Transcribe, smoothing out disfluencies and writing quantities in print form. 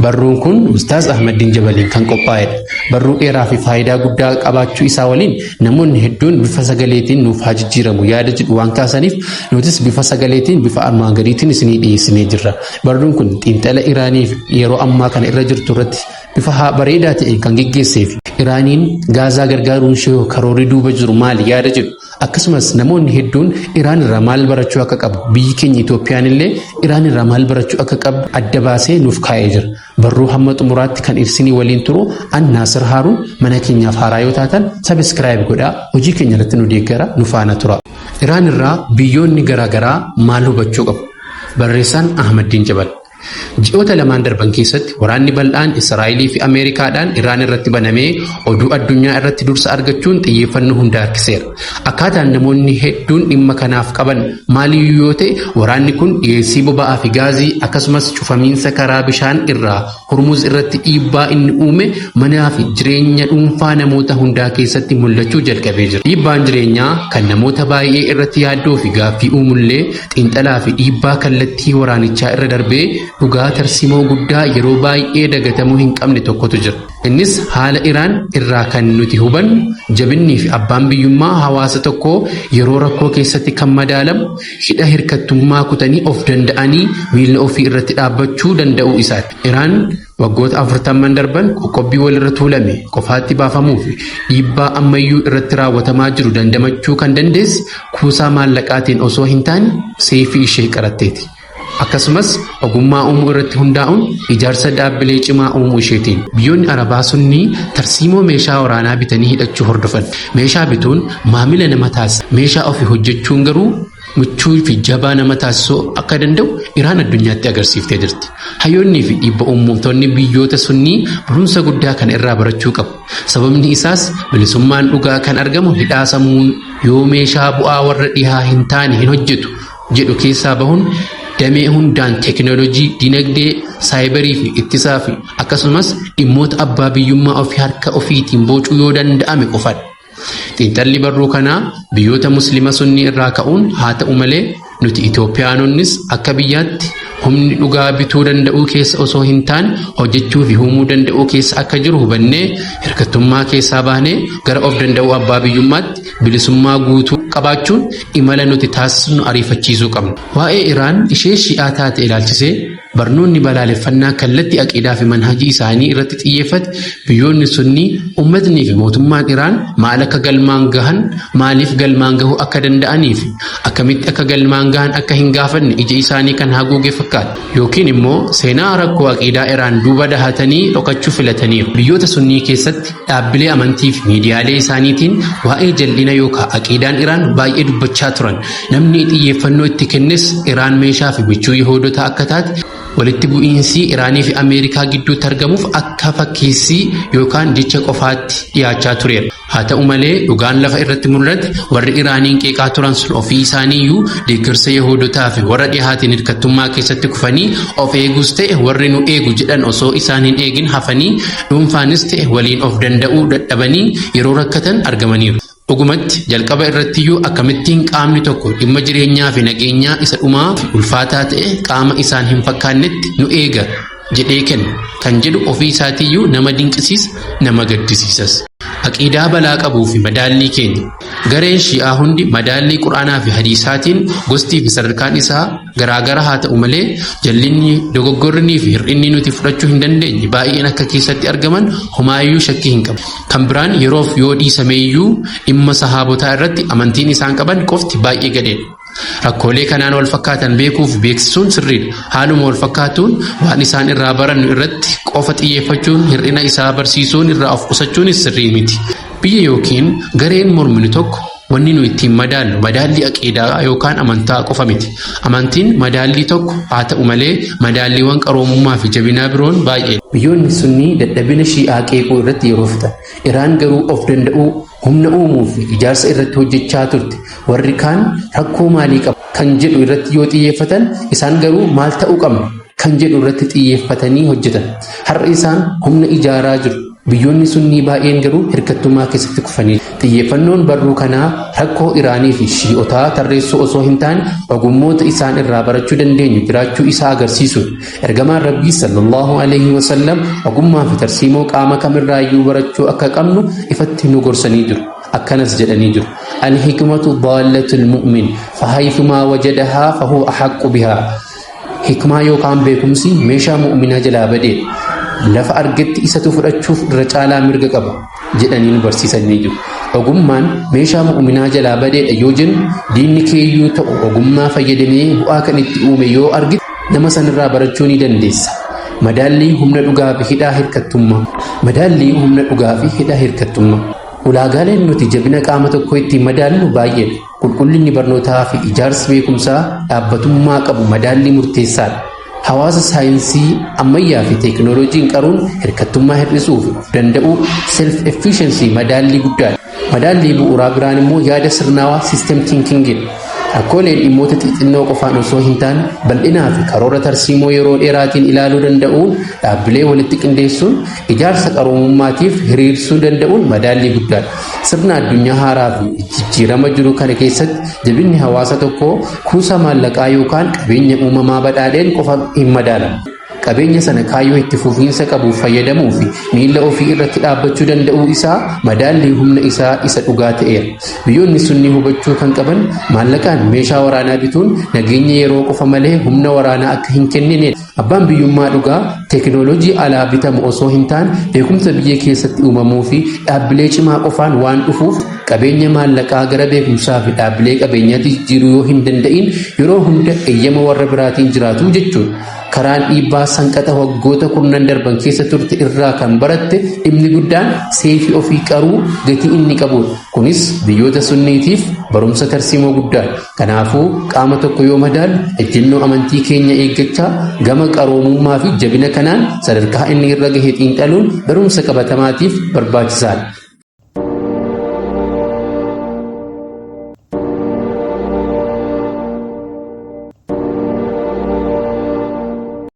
Barruun kun Ustaaz Ahmaddiin Jabaliin kan qophaa'edha. Barruu dheeraa fi faayidaa guddaa qabaachuu isaa waliin namoonni hedduun bifa sagaleetiin nuuf haa jijjiiramu yaada jedhu waan kaasaniif nutis bifa sagaleetiin bifa armaan gadiitiin isinii dhiyeessinee jirra. Barruun kun xiinxala Iraanii yeroo ammaa kana irra jirtu irratti bifa bareedaa ta'een kan geggeessee fi Iraaniin Gaazaa gargaaruun ishee karoorri duuba jiru maali yaada jedhu akkasumas namoonni hedduun Iraan irraa maal barachuu akka qabu biyyi keenya Itoophiyaan illee Iraan irraa maal barachuu akka qabu adda baasee nuuf kaa'ee jira. Barruu hamma xumuraatti kan ibsinii waliin turu an Naasir Haaruun mana keenyaaf haaraa yoo taatan subscribe godhaa hojii keenya irratti nu deeggara nu faana tura. Iraan irraa biyyoonni garaagaraa maal hubachuu qabu? Barreessaan Ahmaddiin Jabal. Ji'oota lamaan darban keessatti waraanni bal'aan Israa'elii fi Ameerikaadhaan Iraan irratti banamee oduu addunyaa irratti dursa argachuun xiyyeeffannoo hunda harkiseera. Akkaataan namoonni hedduun dhimma kanaaf qaban maaliyyuu yoo ta'e waraanni kun dhiyeessii boba'aa fi gaazii akkasumas cufamiinsa karaa bishaan irraa Hormuz irratti dhiibbaa inni uume manaa fi jireenya dhuunfaa namoota hundaa keessatti mul'achuu jalqabee jira. Dhiibbaan jireenyaa kan namoota baay'ee irratti yaaddoo fi gaaffii uumullee xiinxalaa fi dhiibbaa kallattii waraanichaa irra darbee dhugaa tarsimoo guddaa yeroo baay'ee dagatamuu hin qabne tokkotu jira. Innis haala Iraan irraa kan nuti hubannu jabinnii fi abbaan biyyummaa hawaasa tokkoo yeroo rakkoo keessatti kan madaalamu hidha hirkattummaa kutanii of danda'anii miila ofii irratti dhaabbachuu danda'uu isaati. Iraan waggoota 40 darban qoqqobbii walirra tuulame qofaatti baafamuu fi dhiibbaa ammayyuu irratti raawwatamaa jiru dandamachuu kan dandeesse kuusaa maallaqaatiin osoo hin taane seefii ishee qaratteeti. Akkasumas ogummaa uumuu irratti hundaa'uun ijaarsa dhaabbilee cimaa uumuu isheetiin. Biyyoonni Arabaa Sunnii tarsiimoo meeshaa waraanaa bitanii hidhachuu hordofan. Meeshaa bituun maamila nama taasisa. Meeshaa ofii hojjechuun garuu michuu fi jabaa nama taasisuu akka danda'u Iraan addunyaatti agarsiiftee jirti. Hayyoonnii fi dhiibba uumamtoonni biyyoota Sunnii barumsa guddaa kana irraa barachuu qabu. Sababni isaas bilisummaan dhugaa kan argamu hidhaa sammuu yoo meeshaa bu'aa warra dhihaa hin taane hin hojjetu jedhu keessaa bahuun damee hundaan teekinooloojii, dinagdee, saayibarii fi ittisaa fi akkasumas dhimmoota abbaa biyyummaa ofii harka ofiitiin bocuu yoo danda'ame qofadha. Xiinxalli barruu kanaa biyyoota Musliima Sunnii irraa ka'uun haa ta'u malee nuti Itoophiyaanonnis akka biyyaatti humni dhugaa bituu danda'uu keessa osoo hin taane hojjechuu fi uumuu danda'uu keessa akka jiru hubannee hirkattummaa keessaa baanee gara of danda'uu abbaa biyyummaatti bilisummaa guutuu qabaachuun imala nuti taasisnu ariifachiisuu qabna. Waa'ee Iraan ishee Shi'aa taate ilaalchisee barnoonni balaaleffannaa kallattii aqiidaa fi manhajii isaanii irratti xiyyeeffate biyyoonni Sunnii ummatnii fi mootummaan Iraan maal akka galmaan gahan maaliif galmaan gahuu akka danda'anii fi akkamitti akka galmaan gahan akka hin gaafanne ija isaanii kan haguuge fakkaata. Yookiin immoo seenaa rakkoo aqiidaa Iraan duuba dahatanii dhokachuu filataniiru. Biyyoota Sunnii keessatti dhaabbilee amantii fi miidiyaalee isaaniitiin waa'ee jal'ina yookaan aqiidaan Iraan baay'ee dubbachaa turan. Namni xiyyeeffannoo itti kennes Iraan meeshaa fi michuu Yihuudotaa akka taate walitti bu'iinsi Iraanii fi Ameerikaa gidduutti argamuuf akka fakkeessii yookaan jecha qofaatti dhiyaachaa tureera. Haa ta'u malee dhugaan lafa irratti mul'ate warri Iraaniin qeeqaa turan sun ofii isaaniiyyuu deeggarsa Yihuudotaa fi warra dhihaatiin hirkattummaa keessatti kufanii of eegus ta'e warri nu eegu jedhan osoo isaan hin eegin hafanii dhuunfaanis ta'e waliin of danda'uu dadhabanii yeroo rakkatan argamaniiru. Dhugumatti jalqaba irrattiyyuu akkamittiin qaamni tokko dhimma jireenyaa fi nageenyaa isa dhumaa fi ulfaataa ta'e qaama isaan hin fakkaannetti nu eega jedhee kenna kan jedhu ofii isaatiiyyuu nama dinqisiisa nama gaddisiisas. Aqiidaa balaa qabuu fi madaallii keenya. Gareen Shi'aa hundi madaallii Qur'aanaa fi Hadiisaatiin gostii fi sadarkaan isaa garaagara haa ta'u malee jallinni dogoggorrinii fi hir'inni nuti fudhachuu hin dandeenye baay'een akka keessatti argaman homaayyuu shakkii hin qabu. Kan biraan yeroof yoo dhiisameeyyuu dhimma sahaabotaa irratti amantiin isaan qaban qofti baay'ee gadheedha. Rakkoolee kanaan wal fakkaatan beekuuf beeksisuun sirriidha. Haaluma wal fakkaatuun waan isaan irraa barannu irratti qofa xiyyeeffachuun hir'ina isaa barsiisuun irraa of qusachuunis sirrii miti. Biyya yookiin gareen morminu tokko wanni nu ittiin madaallu madaallii aqiidaa yookaan amantaa qofa miti. Amantiin madaallii tokko haa ta'u malee madaalliiwwan qaroomummaa fi jabinaa biroon baay'eedha. Biyyoonni Sunnii dadhabina Shi'aa qeequu irratti yeroo fixan. Iraan garuu of danda'uu, humna uumuu fi ijaarsa irratti hojjechaa turte. Warri kaan rakkoo maalii qabu kan jedhu irratti yoo xiyyeeffatan isaan garuu maal ta'uu qabna kan jedhu irratti xiyyeeffatanii hojjetan. Har'a isaan humna ijaaraa jiru. Biyyoonni Sunnii baay'een garuu hirkattummaa keessatti kufanii. Xiyyeeffannoon barruu kanaa rakkoo Iraanii fi Shi'otaa tarreessuu osoo hin taane, ogummoota isaan irraa barachuu dandeenyu jiraachuu isaa agarsiisuudha. Ergamaan Rabbii sallallahu alaihi wasallam ogummaa fi tarsiimoo qaama kamirraayyuu barachuu akka qabnu ifatti nu gorsanii jiru. Akkanas jedhanii jiru: "Al-hikmatu daallatul mu'min, fahaythumaa wajadahaa fahuwa ahaqqu bihaa." Hikmaa yookaan beekumsi meeshaa mu'minaa jalaa badeedha. Lafa argetti isatu fudhachuuf irra caalaa mirga qaba jedhanii nu barsiisanii jiru. Ogummaan meeshaa mu'minaa jalaa badeedha yoo jennu, diinni keeyyuu ta'u ogummaa fayyadamee bu'aa kan itti uume yoo argite, nama sanirraa barachuu ni dandeessa. Madaallii humna dhugaa fi hidhaa hirkattummaa. Madaallii humna dhugaa fi hidhaa hirkattummaa. Ulaagaaleen nuti jabina qaama tokkoo ittiin madaallu baay'eedha. Qulqullinni barnootaa fi ijaarsi beekumsaa dhaabbatummaa qabu madaallii murteessaadha. Hawaasa saayinsii ammayyaa fi teekinooloojiin qaruun hirkattummaa hir'isuu fi of danda'uu, self efficiency, madaallii guddaadha. Madaallii bu'uuraa biraan immoo yaada sirnaawaa, system thinkingidha. Rakkooleen dhimmoota xixinnoo qofaan osoo hin taane, bal'inaa fi karoora tarsiimoo yeroo dheeraatiin ilaaluu danda'uun, dhaabbilee walitti qindeessuun ijaarsa qaroomummaatiif hiriirsuu danda'uun madaallii guddaadha. Sirna addunyaa haaraa fi jijjiirama jiru kana keessatti jabinni hawaasa tokkoo kuusaa maallaqaa yookaan qabeenya uumamaa badhaadheen qofa hin madaalamu. Qabeenya sana kaayyoo itti fufiinsa qabuuf fayyadamuu fi miila ofii irratti dhaabbachuu danda'uu isaa madaallii humna isaa isa dhugaa ta'eera. Biyyoonni Sunnii hubachuu kan qaban, maallaqaan meeshaa waraanaa bituun nageenya yeroo qofa malee humna waraanaa akka hin kenninedha. Abbaan biyyummaa dhugaa teekinooloojii alaa bitamu osoo hin taane, beekumsa biyya keessatti uumamuu fi dhaabbilee cimaa qofaan waan dhufuuf, qabeenya maallaqaa gara beekumsaa fi dhaabbilee qabeenyaatti jijjiiruu yoo hin danda'in, yeroo hunda eeyyama warra biraatiin jiraatu jechuudha. Karaan dhiibbaa sanqata waggoota kurnan darban keessa turte irraa kan baratte dhimmi guddaan seefii ofii qaruu gatii inni qabudha. Kunis biyyoota Sunniitiif barumsa tarsiimoo guddaadha. Kanaafuu qaama tokko yoo madaalu, ejjennoo amantii keenya eeggachaa, gama qaroomummaa fi jabina kanaan sadarkaa inni irra gahe xiinxaluun barumsa qabatamaatiif barbaachisaadha.